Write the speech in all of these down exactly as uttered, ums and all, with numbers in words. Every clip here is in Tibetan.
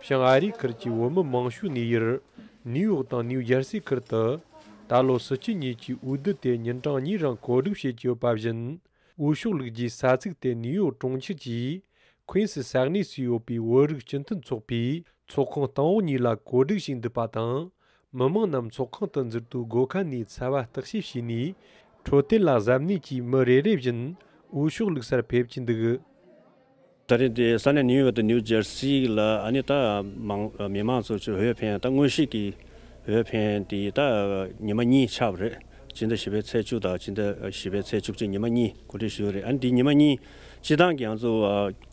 བྱང་ཨ་རིའི་ཁུལ་གྱི་བོད་མི་མང་ཤོས་གནས་ཡུལ་ནིའུ་ཡོག་དང་ནིའུ་ཇར་སི་ཁུལ་དུ་ད་ལོ་སྲིད་སྤྱི་གཉིས་ཀྱི་འོས་བསྡུ་དེ་ཉིན་གྲངས་གཉིས་རིང་གོ་སྒྲིག་བྱེད་ཀྱི་ཡོད་པ་བཞིན། འོས་ཤོག་བླུགས་རྒྱུའི་ས་ཚིགས་དེ་ནིའུ་ཡོག་གྲོང་ཁྱེར་གྱི་ཁུན་སི་ས་གནས་སུ་ཡོད་པའི་བོད་རིགས་སྤྱི་མཐུན་ཚོགས་པའི་ཚོགས་ཁང་སྟེང་འོག་གཉིས་ལ་གོ་སྒྲིག་བྱས་འདུག་པ་དང་། མི་མང་རྣམས་ཚོགས་ཁང་དུ་འཛུལ་དུས་སྒོ་ཁ་ནས་ཚ་བ་བརྟག་ཞིབ་བྱས་ནས། འཕྲོད་བསྟེན་ལ་གཟབ་ནན་གྱིས་མི་རེ་རེ་བཞིན་འོས་ཤོག་བླུགས་སར་ཕེབས་ཀྱིན་འདུག། ད་རེས་འདི་ས་གནས་ནིའུ་ཡོག་དང་ནིའུ་ཇར་སི་ལ་ཨ་ནི་ད་མང་མི་མང་ཚོ་ཚོས་འོས་འཕེན་ད་དངོས་གཞི་གི་འོས་འཕེན་དེ་ད་ཉི་མ་གཉིས་ཆགས་པ་རེད། སྤྱི་ཟླ་བཞི་པའི་ཚེས་བཅུ་དང་སྤྱི་ཟླ་བཞི་པའི་ཚེས་བཅུ་གཅིག་ཉི་མ་གཉིས་གོ་སྒྲིག་ཞུས་ཡོད་རེད། ཨ་ནི་འདི་ཉི་མ་གཉིས་སྤྱི་བཏང་གི་ང་ཚོ་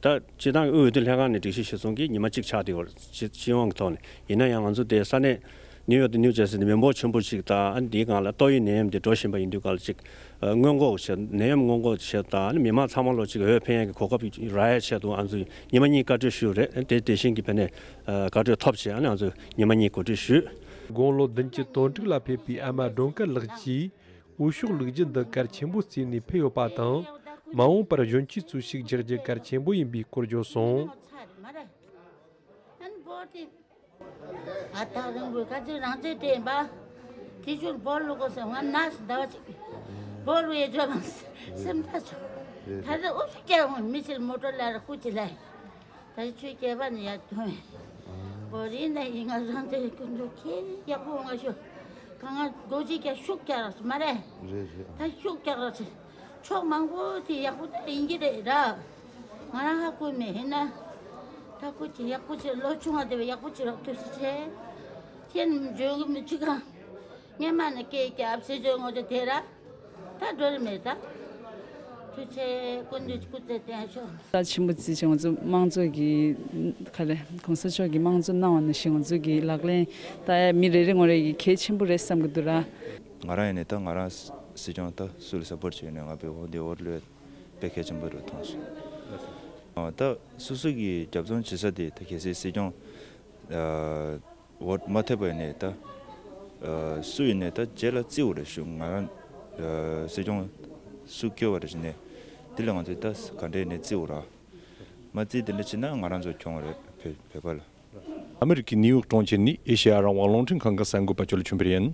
ད་སྤྱི་བཏང་གི་དབུས་འོས་བསྡུ་ལྷན་ཁང་ནས་སྒྲིག་གཞི་གཞིར་བཟུང་གིས་ཉི་མ་གཅིག་ཆགས་བསྡད་ཡོད་རེད། སྤྱི་སྤྱི་ཡོངས་ཀྱི་ཐོག་ནས་ཡིན་ན་ཡང་ང་ཚོ་དེ་ས་གནས་ནིའུ་ཡོག་དང་ནིའུ་ཇར་སི་ནས་མི་འབོར་ཆེན་པོ་ཞིག་དང་ཨ་ནི་འདིའི་སྒང་ལ་ཏོག་དབྱིབས་ནད་ཡམས་འདི་འགྲོ་བཞིན་པ་ཡིན་དུས་སྒང་ལ་ཅིག་སྔོན་འགོག་བྱེད་ནད་ཡམས་སྔོན་འགོག་བྱེད་དང་ཨ་ནི་མི་མང་ཚང་མ་ལོ་ཅིག་འོས་འཕེན་ཡག་གི་གོ་སྐབས་རག་ཡག་ཆེད་དུ་ང་ཚོས་ཉི་མ་གཉིས་བཀའ་འཁྲོལ་ཞུས་རེད། དེ་དེ་བཞིན་གྱི་ཕན་ནས་བཀའ་འཁྲོལ་ཐོབ་བྱས་ཨ་ནི་ང་ཚོས་ཉི་མ་གཉིས་གོ་སྒྲིག་ཞུས། དགུང་ལོ་བདུན་ཅུ་དོན་དྲུག་ལ་ཕེབས་པའི་ཨ་མ་སྒྲོལ་དཀར་ལགས་ཀྱིས་འོས་ཤོག་བླུགས་རྒྱུ་འདི་གལ་ཆེན་པོ་བརྩིས་ནས་ཕེབས་ཡོད་པ་དང་། མ་འོངས་པར་གཞོན་སྐྱེས་ཚོས་ཤུགས་རྒྱག་རྒྱུ་གལ་ཆེན་པོ་ཡིན་པའི་སྐོར་བརྗོད་སོང་། ཨ་ཐག་རིང་པོའི་ཁ་ཚིག་རང་བཙན་སྤྲད་ཡིན་པ། དེ་ཚོར་བོར་ལུག་གོ་ཟེར་ང་ནགས་སུ་ཟླ་བ་གཅིག་བོར་ལུག་ཡེ་འཇོག་མ་སེམས་ཐག་ཆོད། ད་ལྟ་ཨུ་ཚུགས་རྒྱག་འོང་མི་ཚེར་མོ་ཊོ་ལ་ར་སྐུ་ཅི་ལ་ཡིན། ད་ཆོས་སྐྱེས་པ་ནི་ཡར་ཐོན་བས། བོར་ཡིན་ན་ཡིན་ང་རང་བཙན་ཀུན་འཇོག་ཁྱེད་ཡག་པོ་ང་ཤོད། གང་ང་སྒོ་ཅི་རྒྱག་ཤུགས་རྒྱག་རོགས་མ་རེད། རེད་རེད། ད་ཤུགས་རྒྱག་རོགས་ཆེ། ཕྱོགས་མང་པོ་དེ་ཡག་པོ་ད་ཡིན་གྱི་རེད་ར། ང་རང་ཧ་གོ་མེད་ཡིན་ན། ད་ཁོ་ཅི་ཡག་པོ་ཅི་ལོ་ཆུང་བ་དེ་བས་ཡག་པོ་ཅི་རོགས་ཐུབ་སི་ཆེ། ཁྱེད་འཇོན་གི་མི་ཅི་གང་། སྔན་མ་ནས་སྐད་རྒྱབ་སི་ཇོ་ངོ་ཅི་དེ་ར། ད་འགྲོ་རི་མེད་ད། ཐུགས་རྗེ་ཆེ་སྐུ་མདུན་སྐུ་ཚེ་བརྟན་ཤོག་རྩ་ཆེན་པོ་བརྩིས་བྱས་ང་ཚོ་དམངས་གཙོ་གི་ག་རེ་གོང་ས་མཆོག་གིས་དམངས་གཙོ་གནང་བ་ནང་བཞིན་ང་ཚོ་གི་ལག་ལེན་ད་མི་རེ་རེ་ངོ་རེ་གི་གལ་ཆེན་པོ་རེད་བསམ་གི་འདུག་ར། ང་རང་ཡིན་ནའི་ད་ང་རང་སྲིད་སྐྱོང་ད་སུ་ལ་སབ་པོར་བྱས་ནས་ང་པའི་འོ་འདི་འོར་ལོས་དཔེ་གལ་ཆེན་པོ་རུ་མཐོང་སོང་། ཨ་ད་སོ་སོ་གི་རྒྱབ་ཚོང་བྱེད་ས་དེ་ད་གལ་སྲིད་སྲིད་སྐྱོང་ཨ་འོ་མ་ཐེབས་པ་ཡིན་ནའི་ད་ཨ་སུ་ཡིན་ནའི་ད་རྗེས་ལ་བརྩི་འོ་རེད་ཞུ། ང་རང་ཨ་སྲིད་སྐྱོང་སུ་སྐྱོ་བ་རེད་ཞུ་ནས་དེ་ལ་ང་ཚོས་ད་ག་འདྲས་ནས་བརྩི་འོ་ར། མ་བརྩིས་དེ་འདྲ་བྱས་ན་ང་རང་ཚོ་གྱོང་རེད་བོད་བོད་པ་ལ། ཨ་མི་རི་ཀའི་ནིའུ་ཡོག་གྲོང་ཁྱེར་ནས་ཨེ་ཤེ་ཡ་རང་དབང་རླུང་འཕྲིན་ཁང་གི་གསར་འགོད་པ་ཅོ་ལི་ཆོས་འཕེལ་ཡིན།